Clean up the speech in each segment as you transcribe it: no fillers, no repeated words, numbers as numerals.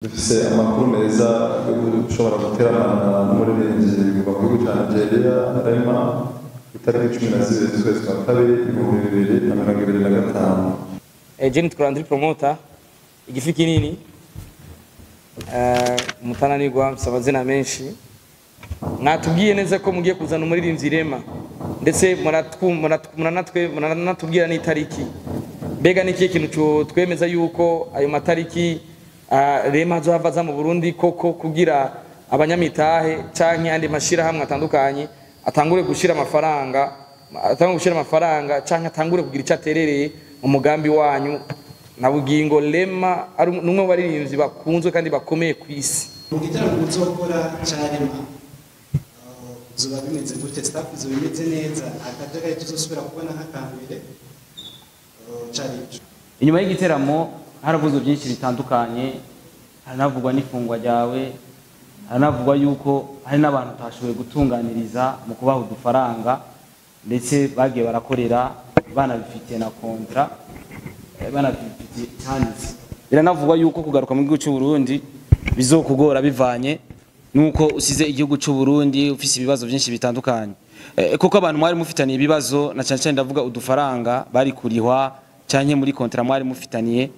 Dufise amakuru meza yo gushobora guteramana n'umuririmbyi kuva mu gihugu ca Nigeria, Rema, itariki 12 z'ukwezi kwa kabiri 2025. Je nitwa Landry Promoter, igifi kinini, umutananirwa, mfise amazina menshi. Mwatubwiye neza ko mugiye kuzana umuririmbyi Rema, ndetse muranatubwira n'itariki. Mbega ni ikihe kintu twemeza yuko ayo matariki Rema azohava aza mu Burundi koko, kugira abanyamitahe canke andi mashirahamwe atandukanye atangure gushira amafaranga, atangure gushira amafaranga canke atangure kugira ico aterereye mu mugambi wanyu? Na bugingo Rema ari numwe mu baririmbyi bakunzwe kandi bakomeye kw'isi. Mu gitaramo muzokora ca Rema bizoba bimeze gute? Staff izoba imeze neza? Akajagari tuzosubira kubona nk'akambere cari ico? Inyuma y'igiteramo haravuzwe byinshi bitandukanye, haranavugwa n'ifungwa ryawe, haranavugwa yuko hari n'abantu utashoboye gutunganiriza mu kubaha udufaranga, ndetse bagiye barakorera banabifitiye na contrat, banabifitiye icyanditse. Biranavugwa yuko kugaruka mu gihugu cy'u Burundi bizokugora bivanye nuko usize igihugu cy'u Burundi ufise ibibazo byinshi bitandukanye, kuko abantu mwari mufitaniye ibibazo, na cyane cyane ndavuga udufaranga bari kurihwa canke muri contrat mwari mufitaniye,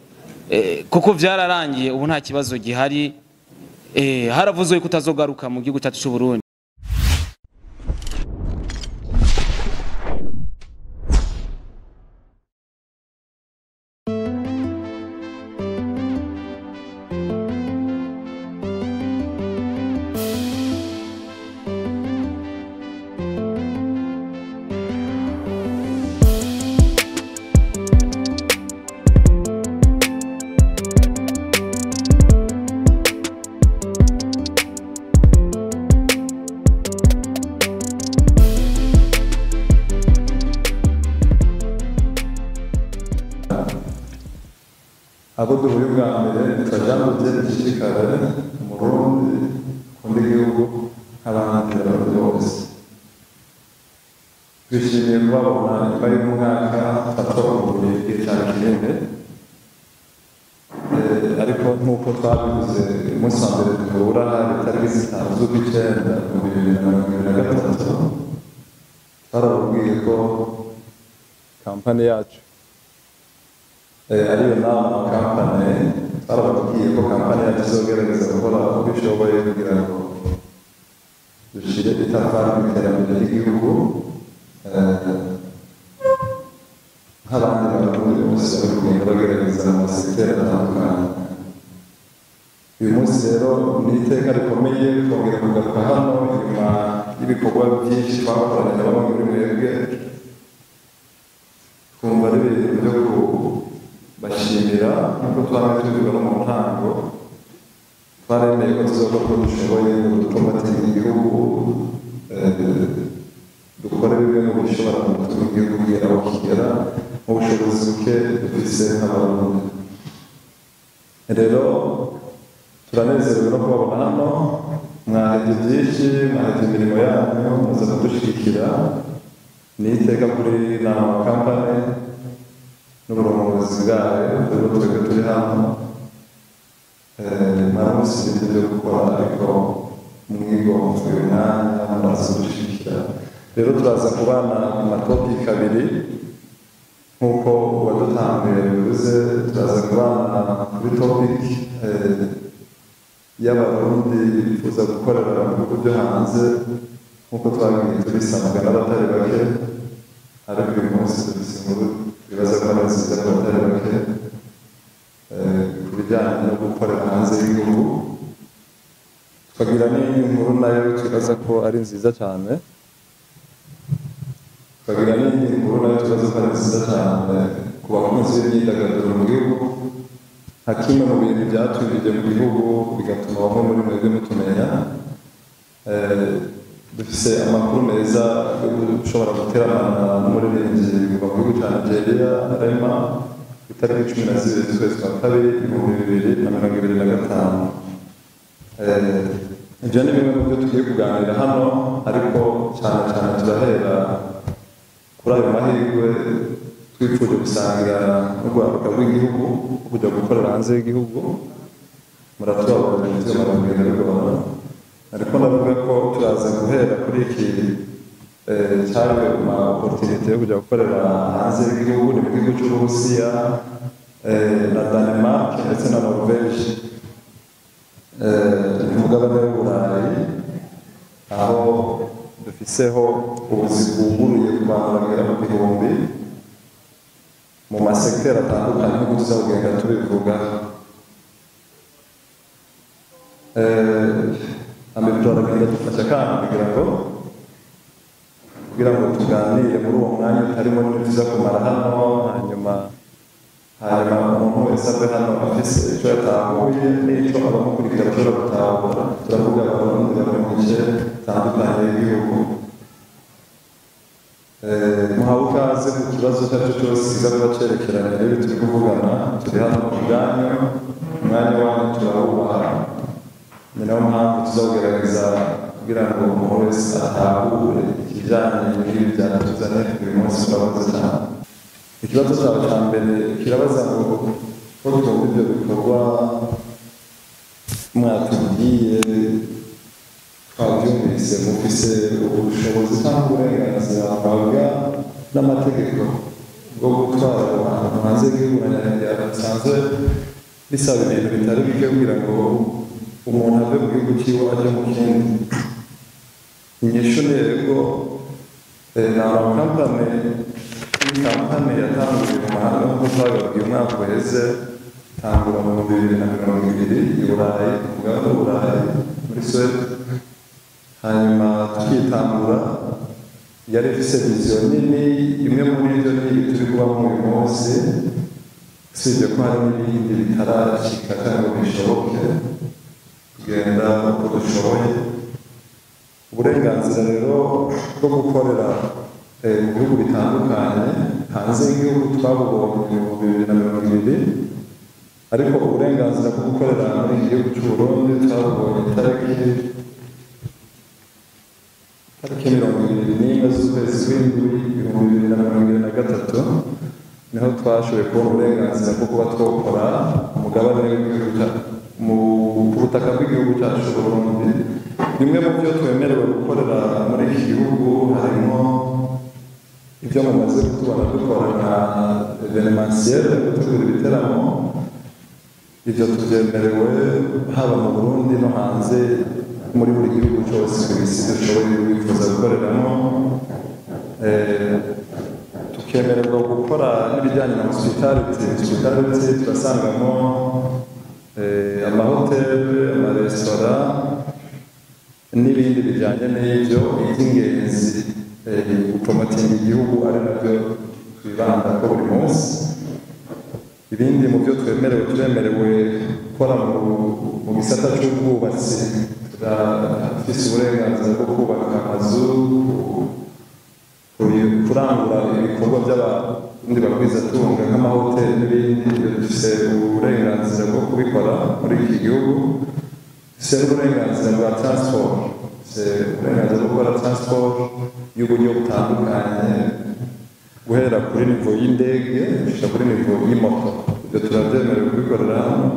kuko vyararangiye ubu nta kibazo gihari. Haravuzwe ko utazogaruka mu gihugu cyacu cy'u Burundi. Abo duhuye bwa mbere nitwa Jean Dodier Dushishikare, umurundi ukunda igihugu nk'abandi barundi bose. Twishimiye kubabona nyuma y'umwaka twatobaguye igihe cyane kinini, ariko nk'uko twabivuze umunsi wa mbere duhura hari itariki 5 z'ukw'icyenda 2023, twarababwiye ko kampani yacu ariyo nama kampani, twarababwiye ko kampani yacu izogerageza gukora uko ishoboye kugira ngo dushire itafari mu iterambere ry'igihugu, nk'abandi barundi bose bari kugenda bagerageza mu masekiteri atandukanye. Uyu munsi rero ni iteka rikomeye kongera kugaruka hano inyuma y'ibikorwa byinshi twakoranye na bamwe muri mwebwe. Twumva ari ibintu byo kubashimira nk'uko twari tubivuga no mu ntango, twaremeye ko tuzokora uko dushoboye ngo dupromotinge igihugu, dukore bimwe mu bishobora gutuma igihugu kigera aho kigera mu bushobozi buke dufise nk'abarundi. Rero turanezerewe no kubabona hano, mwahevye byinshi, mwahevye imirimo yanyu, muza kudushigikira. Ni iteka kuri nama kampani n'uburongozi bwayo, rero twebwe turi hano mwaramutse ibintu byo gukora, ariko mwigomwe uyu mwanya muraza kudushigikira. Rero turaza kubana ku matopiki abiri nk'uko uwadutanguye yabivuze, turaza kubana kuri topic y'abarundi bifuza gukorera mu bihugu byo hanze nk'uko twagiye tubisabwa n'abatari bake, ariko uyu munsi dufise inkuru twibaza ko ari nziza ku batari bake ku bijyanye no gukorera hanze y'igihugu. Tukagira n'inkuru nayo twibaza ko ari nziza cyane, tukagira n'indi nkuru nayo twibaza ko ari nziza cyane ku bakunzi b'imyidagaduro mu gihugu, nka kimwe mu bintu byatwinjije mu gihugu bigatuma bamwe muri mwebwe mutumenya. Dufise amakuru meza yo gushobora guteramana n'umuririmbyi kuva mu gihugu cya Nigeria, Rema, itariki 12 z'ukwezi kwa kabiri 2025. Ibyo ni bimwe mu byo tugiye kuganira hano, ariko cyane cyane turahera kuri ayo mahirwe twifuje gusangira n'urwaruka rw'igihugu kujya gukorera hanze y'igihugu. Muratubabara ivyuma bigenda bigorana, ariko ndavuga ko turaza guhera kuri iki cyariwe ma opportunité yo kujya gukorera hanze y'igihugu. Ni mu gihugu cy'Uburusiya na Denmark ndetse na Norvège, ni mugabane w'Uburayi, aho dufiseho ubuzi bwuguruye ku bantu bagera mu 1000 mu masekiteri atandukanye, nk'uko tuzagenda tubivuga. Ambere turagenda dufasha kandi kugira ngo tuganire muri uwo mwanya utarimo tuza kumara hano, hanyuma umuntu wese ave hano afise icyo yatahuye n'icyo abamukurikira bashobora gutahura. Turavuga Abarundi bari mu bice bitandukanye y'igihugu. Muhawe ikaze ku kibazo icyo ari cyo cyose kiza kuba cyerekeranye n'ibi turi kuvugana. Turi hano ku bwanyu, umwanya wanyu turawubaha. Ni nayo mpamvu tuzagerageza kugira ngo umuntu wese atahure ikijyanye n'ibi byatuzanye uyu munsi. Murakoze cyane. Ikibazo cyawe cya mbere kirabaza ngo ko twumva ibyo bikorwa mwatubwiye twabyumvise, mufise ubushobozi cyangwa uburenganzira muhabwa n'amategeko bwo gutwara abantu hanze y'igihugu? Bisanzwe bisaba ibintu bitari bike kugira ngo umuntu ave mu gihugu cyiwe ajye mu kindi. Inyishu ni yego. Ni amakampani, kampani yatanguye mu mahanga nk'uko twabibabwiye umwaka uheze, itangura mu 2020 i Burayi, ku mugabane w'Uburayi, muri Suwede. Hanyuma tukitangura yari ifise vision nini. Imwe muri ibyo ni ibi turi kubamo uyu munsi, usibye ko hari n'ibindi bitarashika cyangwa ngo bishoboke. Tugenda uko dushoboye. Uburenganzira rero bwo gukorera mu bihugu bitandukanye hanze y'igihugu twabubonye mu 2020, ariko uburenganzira bwo gukorera muri iki gihugu cy'u Burundi twabubonye tariki 21 z'ukwezi kw'indwi 2023. Niho twashoboye kubona uburenganzira bwo kuba twokora umugabane w'igihugu ku butaka bw'igihugu cyacu cy'u Burundi. Bimwe mu byo twemerewe gukorera muri iki gihugu harimo ibyo mumaze kutubona dukora nka événementiel, gutegura ibiteramo. Ibyo tubyemerewe haba mu Burundi no hanze, muri buri gihugu cyose ku isi dushoboye wifuza gukoreramo. Tukemererwa gukora n'ibijyanye na hospitality. Hospitality turasangamo amahoteli, amaresitora n'ibindi bijyanye n'ibyo. Iby'ingenzi, gupromotinga igihugu, ari nabyo twibanda ko buri munsi. Ibindi mu byo twemerewe, turemerewe gukora mu gisata cy'ubwubatsi. Turafise uburenganzira bwo kubaka amazu, kurangura ibikorwa by'abandi bagwizatunga nk'amahoteli n'ibindi. Ibyo dufise uburenganzira bwo kubikora muri iki gihugu. Dufise n'uburenganzira bwa transport, dufise uburenganzira bwo gukora transport y'uburyo butandukanye, guhera kuri niveau y'indege gushika kuri niveau y'imoto. Ibyo turabyemerewe kubikorera hano.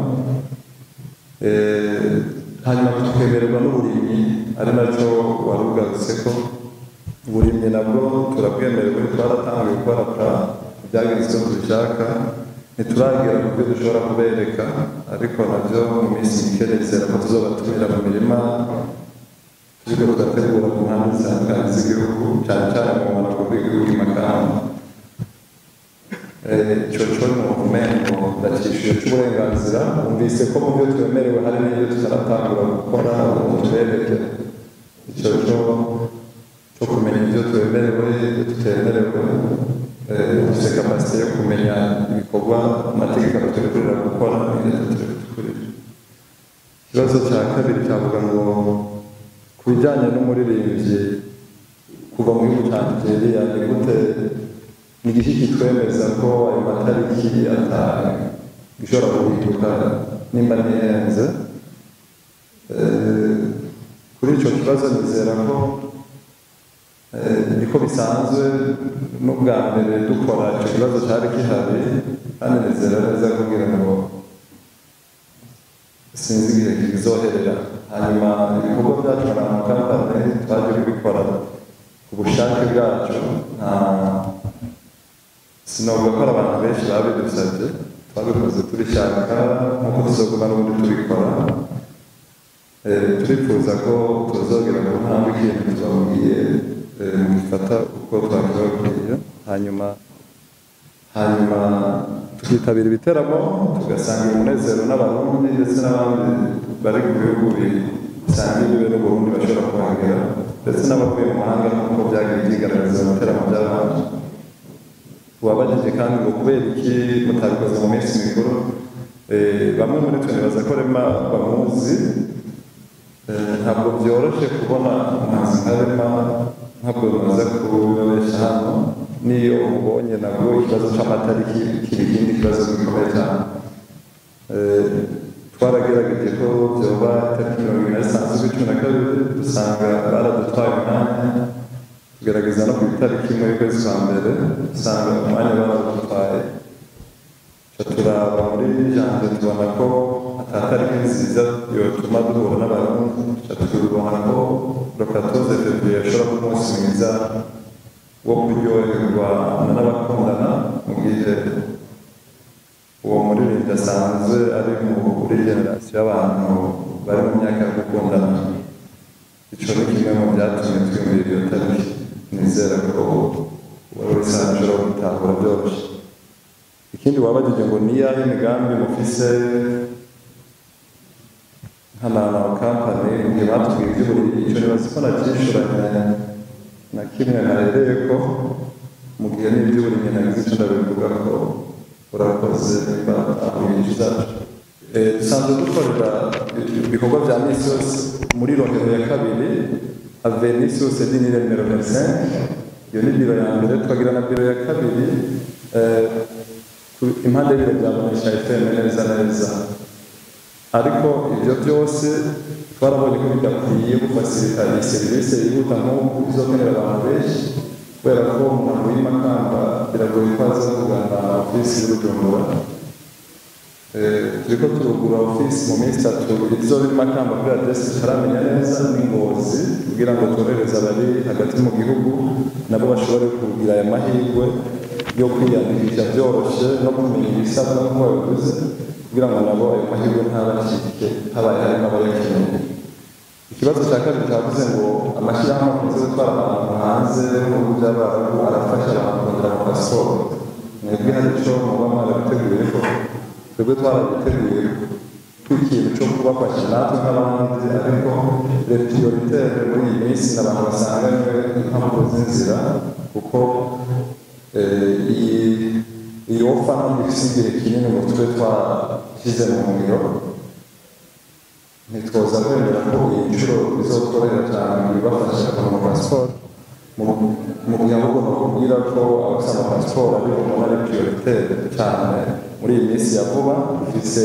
Hanyuma tukemererwa n'uburimyi, ari nacyo wari ugarutse ko uburimyi nabwo turabwemerewe. Twaratanguye gukora byagenze uko tubishaka, ntituragera ku byo dushobora kubereka, ariko nabyo mu minsi mike nizera ko tuzobatumira mu mirima turiko turategura ku mpande zitandukanye z'igihugu, cyane cyane mu bumanuko bw'igihugu i Makamba. Ico co ni umengo ndacishuye c'uburenganzira. Wumvise ko mu byo twemerewe hari n'ibyo tutaratangura gukora ngo tubereke. Ico co kumenya ibyo twemerewe, ibyo tutemerewe, dufite capacité yo kumenya ibikorwa amategeko aturekurira gukora n'ibyo ataturekurira. Ikibazo cya kabiri cyavuga ngo ku bijyanye n'umuririmbyi kuva mu gihugu cya Nigeria, ni gute, ni igiki kitwemeza ko ayo matariki gishobora guhinduka, nimba ntihenze? Kuri icyo kibazo nizera ko niko bisanzwe, n'ubwa mbere dukora icyo kibazo cyari gihari, kandi nizera neza kugira ngo Sinzi igihe kizoherera. Hanyuma ibikorwa byacu na kampani twaje kubikora ku bushake bwacu, nta sinovuga ko ari abantu benshi babidusabye, twabikoze tubishaka nk'uko tuzoguma n'ubundi tubikora. Turifuza ko tuzogera ku ntambwe ikintu tubabwiye mugifata uko twakibabwiye, hanyuma tukitabira ibiteramo, tugasangira umunezero n'Abarundi ndetse n'abandi bari ku bihugu bisangiye imbibe n'Uburundi bashobora kuhagera, ndetse n'abavuye mu mahanga nk'uko byagiye byigaragaza mu biteramo by'abandi. Wabajije kandi ngo kubera iki mutabikoze mu minsi mikuru? Bamwe muri twe nibaza ko Rema bamuzi. Ntabwo byoroshye kubona umuhanzi nka Rema, ntabwo bimaze kubabesha hano. Niyo umubonye nabwo ikibazo c'amatariki kiba ikindi kibazo gikomeye cyane. Twaragerageje ko byoba itariki 25 z'ukwa 12, dusanga baradutwaye umwanya. Tugerageza no ku itariki 1 y'ukwezi kwa mbere, dusanga umwanya baradutwaye. Turaba muri janvier, tubona ko ata tariki nziza yotuma duhura n'Abarundi. Tubona ko le 14 février ashobora kuba umunsi mwiza wo kuryoherwa n'abakundana, mu gihe uwo muririmbyi asanzwe ari muri génération y'abantu bari mu myaka yo gukundana. Ico ni kimwe mu byatumye twiyumvira iyo tariki. Nizera ko uwari wese ashobora gutahura byoroshye. Ikindi wabajije ngo ni iyahe migambi mufise nka Nana Company mu gihe batubwiye iby'uburiri? Icyo nibaza ko nacyishuranye na kimwe nahereye ko mu gihe n'iby'uburimyi nagize icyo ndabivuga ko. Urakoze niba utahuye zacu. Dusanzwe dukorera ibikorwa bya misi yose muri Rohero ya 2, avenue Source du Nil numéro 25. Iyo ni biro ya mbere. Tukagira na biro ya kabiri impande y'ibiro bya Bonesha FM neza neza. Ariko ibyo byose twarabonye ko bidakwiye gufacilita iyi serivisi yihuta nk'uku izokenera abantu benshi, kubera ko umuntu avuye i Makamba biragoye ko aza kugana ofisi y'Ubujumbura. Turiko turugura ofisi mu minsi 3 izoba iri Makamba kuri adresse tutaramenya neza n'Ingozi, kugira ngo tworohereze abari hagati mu gihugu nabo bashobore kugira aya mahirwe yo kwiyandikisha byoroshe no kumenya ibisabwa nk'uko babivuze, kugira ngo nabo ayo mahirwe ntabacike habaye harimo abayakeneye. Ikibazo cya kabiri cyavuze ngo amashyirahamwe akunze gutwara abantu hanze mu bihugu by'Abarabu arafasha abantu kongera amapasiporo, mwebwe hari ico muba mwarabiteguye? Ko twebwe twarabiteguye ko ikintu cyo kubafasha natwe nk'abandi, ariko les prioritaires muri iyi minsi ni abantu basanganywe impapuro z'inzira, kuko iyi offer ntabwo ifise igihe kinini ngo tube twashyize mu ngiro. Ntitwoza kwemera ko iyi nshuro bizotworohera cyane ibibafasha kubona pasiporo, mu gihe ahubwo nakubwira ko abafite amapasiporo ari ubona ari prioritaire cyane muri iyi minsi ya vuba. Dufise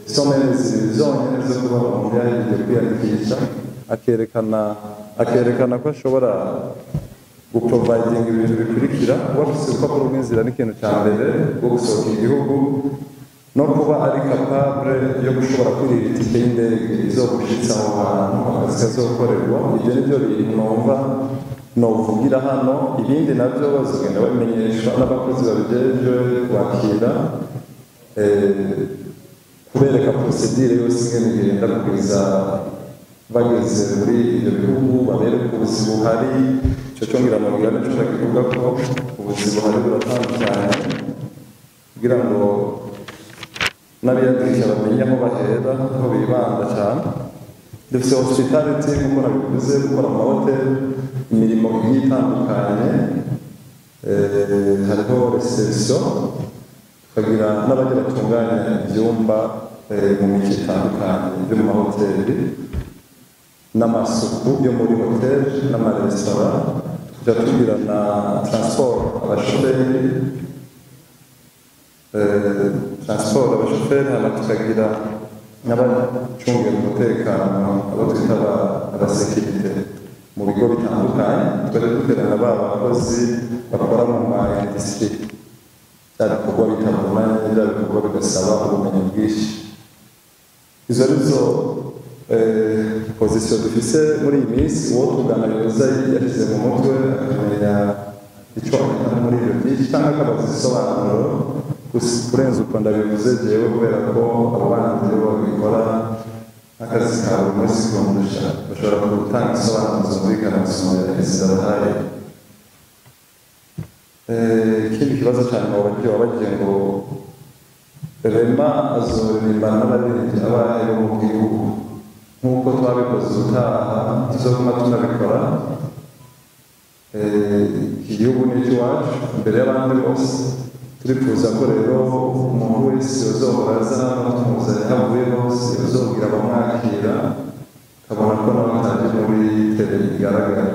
semaines 2 zonyine zo kuba umuntu yagiye kwiyandikisha, akerekana ko ashobora guprovidinga ibintu bikurikira: kuba afise urupapuro rw'inzira n'ikintu cya mbere rwo gusohoka igihugu, no kuba ari capable yo gushobora kwirira itike y'indege izogushitsa aho hantu akazi kazokorerwa. Ibyo ni byo bintu numva novugira hano. Ibindi nabyo bazogenda babimenyeshwa n'abakozi babijejwe kwakira, kubereka procédure yose ingene igenda kugeza bageze muri ibyo bihugu, babereka ubuzi buhari. Ico co ngira nobwira nico ndakivuga ko ubuzi buhari buratandukanye, kugira ngo n'abiyandikisha bamenye aho bahera, aho bibanda cyane. Dufite hospitality nk'uko nabivuze, gukora mu mahoteli, imirimo igiye itandukanye. Hariho reception, tukagira n'abajya batunganya ibyumba mu mico itandukanye byo mu mahoteli, n'amasuku yo muri hoteli n'amaresitora. Tujya tugira na transport, abashoferi, transport, abashoferi. Hama tukagira n'abacungira umutekano, abo twita abasécurité mu bigo bitandukanye. Tukajya duterana ba bakozi bakora mu ma industrie, bya bikorwa bitavunanye, bya bikorwa bigasaba ubumenyi bwinshi. Izo arizo position dufise muri iyi minsi. Uwo tugana yoza yashyize mu mutwe akamenya icyo akora muri ibyo byinshi cyangwa akabaza ibisobanuro kurenza uko ndabivuze jewe, kubera ko abo bandi bo babikora nk'akazi ka buri munsi kundusha, bashobora gutanga ibisobanuro zumvikana gusumba izi. Ikindi kibazo cyane wabagiye ngo Rema azoririmbana n'abaririmbyi abahe bo mu gihugu? Nk'uko twabikoze ubutaha, tuzoguma tunabikora. Iki gihugu ni icy'iwacu imbere y'abandi bose. Turifuza ko rero umuntu wese uzohora aza hano tumuzanye, aho avuye hose, uzobwira abamwakira akabona ko nawe ataje muri télé igaragara.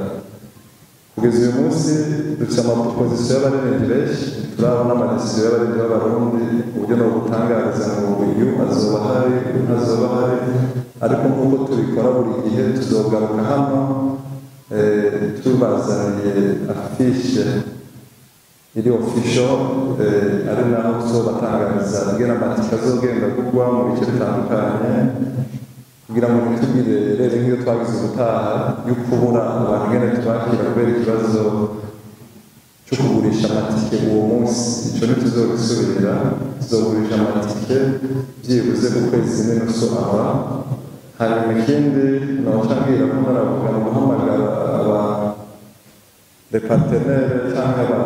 Kugeza uyu munsi dufite ama propositions y'abaririmbyi benshi, turabona ama décisions y'abaririmbyi b'Abarundi, uburyo no gutangariza ngo uyu azoba ahari, uyu ntazoba ahari. Ariko nk'uko tubikora buri gihe, tuzogaruka hano tubazaniye affiche iri official, ari naho tuzobatangariza ingene amatike azogenda kugwa mu bice bitandukanye, kugira ngo ntitugire rero nk'iyo twagize ubutaha yo kubura abantu ingene tubakira kubera ikibazo cyo kugurisha amatike uwo munsi. Icyo ntituzogisubirira. Tuzogurisha amatike byibuze ku kwezi n'inusu aba. Hanyuma ikindi noca mbwira ko naravuga ni guhamagara aba les partenaires cyangwa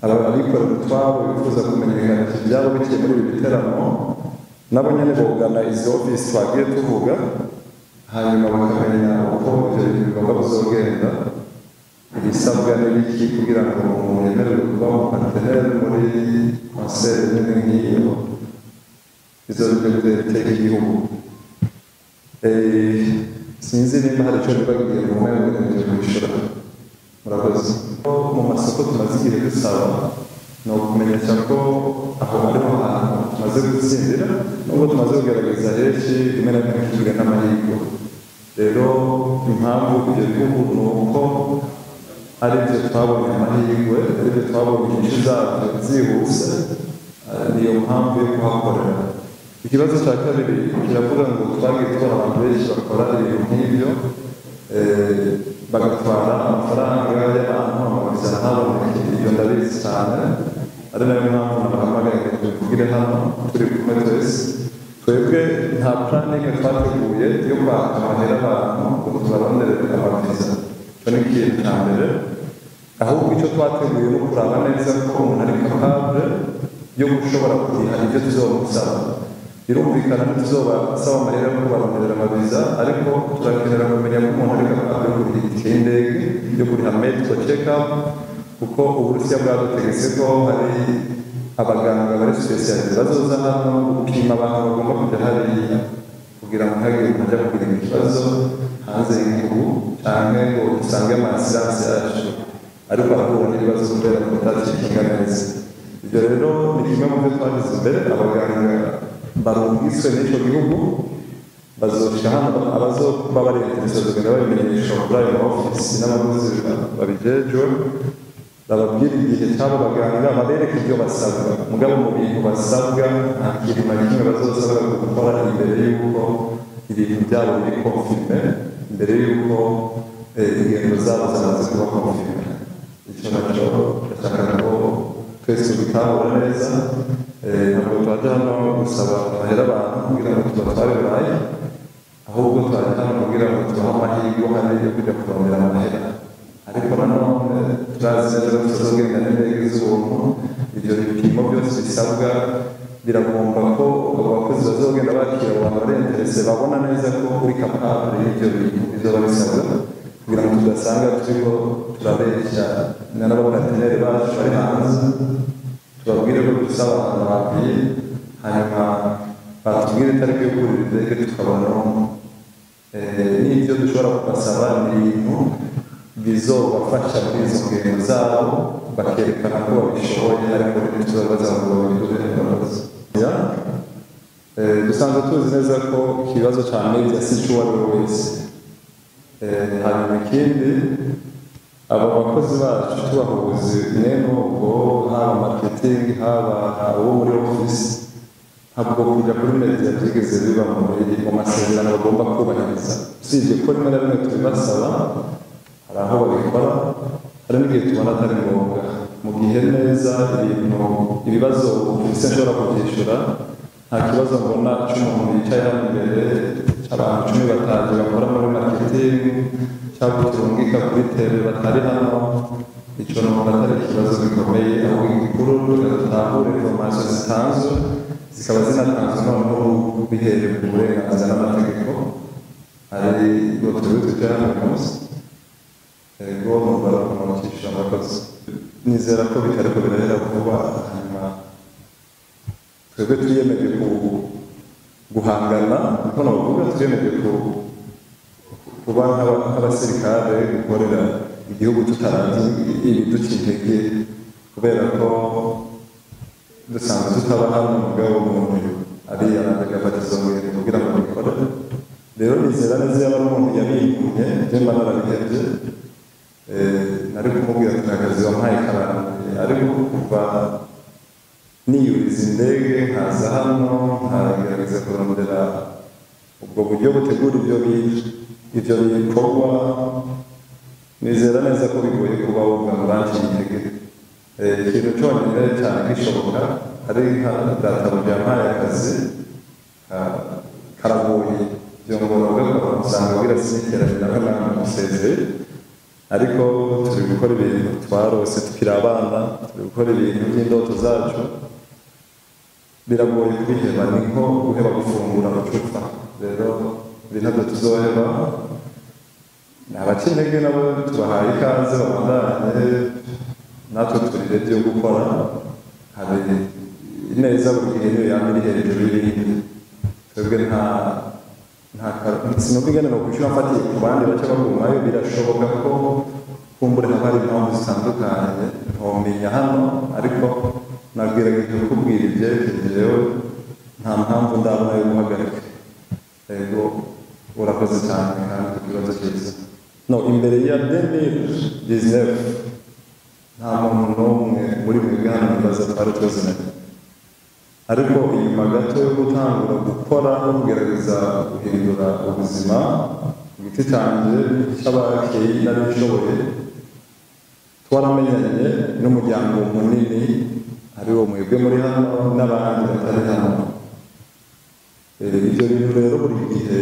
abikorera utwabo bifuza kumenyekanisha ibyabo biciye muri ibi biteramo, nabo nyine bogana izi ofisi twagiye tuvuga, hanyuma bakamenya uko ibyo bintu bigomba kuzogenda, ibisabwa n'ibiki kugira ngo umuntu yemererwe kuba umu partenaire muri concert nini nk'iyo izoba iteka igihugu. Sinzi nimba hari icyo nibagiye mu mwanya w'ibyo kwishyura. Murakoze. Mu masoko tumaze igihe dusaba, ni ukumenyesha ko aho ariho hantu tumaze gutsindira, nubwo tumaze kugerageza henshi, rimwe na rimwe tugira n'amahirwe. Rero impamvu ibyo bihugu ni uko ari byo twabonye amahirwe, ari byo twabonye inyishu zabyo zihuse, niyo mpamvu yo kuhakorera. Ikibazo cya kabiri kiravuga ngo twagiye tubona abantu benshi bakora ibintu nk'ibyo, bagatwara amafaranga y'abantu, amaviza ntaboneke. Ibyo ndabizi cyane, ari nayo mpamvu nabahamagaye ngo tubivugire hano turi kumwe twese. Twebwe nta plan n'imwe twateguye yo kwaka amahera abantu ngo tubaronderere amaviza. Icyo ni ikintu cya mbere. Ahubwo icyo twateguye ni ukuraba neza ko umuntu ari capable yo gushobora kuriha ibyo tuzomusaba. Birumvikana, ntituzobasaba amahera yo kubaronderera amaviza, ariko turakenera kumenya ko umuntu ari capable yo kuriha itike y'indege, yo kuriha medical check up, kuko Uburusiya bwadutegetse ko hari abaganga bari spécialisés bazoza hano gupima abantu bagomba kujya hariya, kugira ngo ntihagire umuntu ajya kugira ikibazo hanze y'igihugu cyangwa ngo dusange ama assurances yacu ariko arahura n'ibibazo kubera ko batacekinga neza. Ibyo rero ni kimwe mu byo twagize imbere. Abaganga barungitswe n'icyo gihugu bazoshika hano, abazoba bari intéressés bazogenda babimenyesha kuri ayo ma ofisi n'abakozi babijejwe, bababwira igihe cy'abo baganga, babereke ibyo basabwa. Mugabo mu bintu basabwa, nta kintu na kimwe bazosabwa gukora imbere y'uko ibintu byabo biri confirmé, imbere y'uko ingendo zabo zamaze kuba confirmé. Icyo nacyo ndashaka ko twese tubitahura neza. Ntabwo twajya hano gusaba amahera abantu kugira ngo tubatware Burayi, ahubwo twajya hano kugira ngo tubahe amahirwe ahari yo kujya kurondera amahera. Ariko nanone turazi neza ko tutazogenda n'indege z'ubuntu. Ibyo bipimo byose bisabwa biragomba ko abo bakozi bazogenda bakira abo bantu bari intéressés babona neza ko uri capable y'ibyo bintu bizoba bisabwa, kugira ngo tudasanga turiko turabeshya n'aba partenaires bacu bari hanze, tubabwire ko dusaba abantu bakwiye, hanyuma batubwire itariki yo kurira indege tukabona n'ibyo dushobora kubasaba ni ibintu bizobafasha muri izo ngendo zabo, bakerekana ko babishoboye, ariko ntituzabaza ngo babiduhe. Murakoze. Dusanzwe tuzi neza ko ikibazo cya media si cy'uwo ari we wese. Hanyuma ikindi, abo bakozi bacu tubahuzi mwene ubwo, haba marketing, haba uwo muri office, nta Ntabwo kujya kuri media byigeze biba mu masezerano bagomba kubahiriza, usibye ko rimwe na rimwe tubibasaba, hari aho babikora, hari n'igihe tubona atari ngombwa. Mu gihe neza ibintu ibibazo ufise nshobora kubyishyura, nta kibazo mbona cy'umuntu yicaye hano imbere cy'abantu 10 bataje bakora muri marketing cyangwa turungika kuri tele batari hano, icyo numva atari ikibazo gikomeye. Ahubwo igikuru tugatahura information zitanzwe, zikaba zinatanzwe noneho bihereye ku burenganzira n'amategeko ari bwo twebwe twicara hano uyu munsi. Ego, numva arakumurikisha abakozi, nizera ko bitariko birahera vuba. Hanyuma twebwe twiyemeje guhangana, niko navuga, twiyemeje kuba nk'abasirikare, gukorera igihugu tutaranze ibiduca intege, kubera ko dusanzwe tutaba hano. Mugabo umuntu ariyaranja agafata izo ngendo kugira ngo abikore. Rero nizera neza yaba ari umuntu yabintumye, je mba narabihevye, nari kumubwira ati akazi wampaye karangiye. Ariko kuva niyuriza indege nkaza hano, nkagerageza kurondera ubwo buryo butegura ivyo bikorwa, nizera neza ko bigoye kuba wovuga ngo uranciye intege. Ikintu cyonyine cyane gishoboka ari nka databuja yampaye akazi karagoye, byongora ugakora usanga ubwira siniteranye nawe namusezeye. Ariko turi gukora ibintu twarose tukiri abana, turi gukora ibintu by'indoto zacu, biragoye kubiheba, ni nko guheba gufungura ucupa. Rero ibi ntabyo tuzoheba. Abaca intege nabo tubahaye ikaze babandanye, natwe turi ready yo gukora. Hari ineza buri gihe niyo yama iri hejuru y'ibindi. Twebwe nta sinumva ingene nokwishyura mfatiye ku bandi baca bagumayo. Birashoboka ko kumbure haba hari impamvu zitandukanye ntomenya hano, ariko nagerageje kukubwira ibyerekeye jewe, nta mpamvu ndabona yo guhagarika. Ego, urakoze cyane kandi ku kibazo cyiza. No imbere ya 2019 nta muntu n'umwe muri mwebwe hano nibaza twari tuzinanye, ariko inyuma gato yo gutangura gukora no kugerageza guhindura ubuzima ku giti cyanjye cy'abakeyi nari nshoboye, twaramenyanye n'umuryango munini ari wo mwebwe muri hano n'abandi batari hano. Ibyo bintu rero buri gihe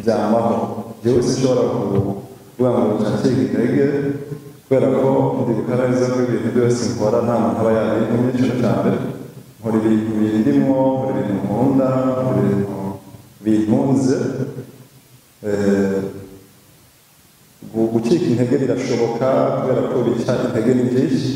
byamaho. Jewe sinshobora kuvuga ngo ncike intege, kubera ko ndibuka neza ko ibintu byose nkora nta muntu aba yabintumye. Ikintu cya mbere, nkora ibintu bindimwo, nkora ibintu nkunda, nkora ibintu bintunze. Gucika intege birashoboka, kubera ko bica intege ni byinshi,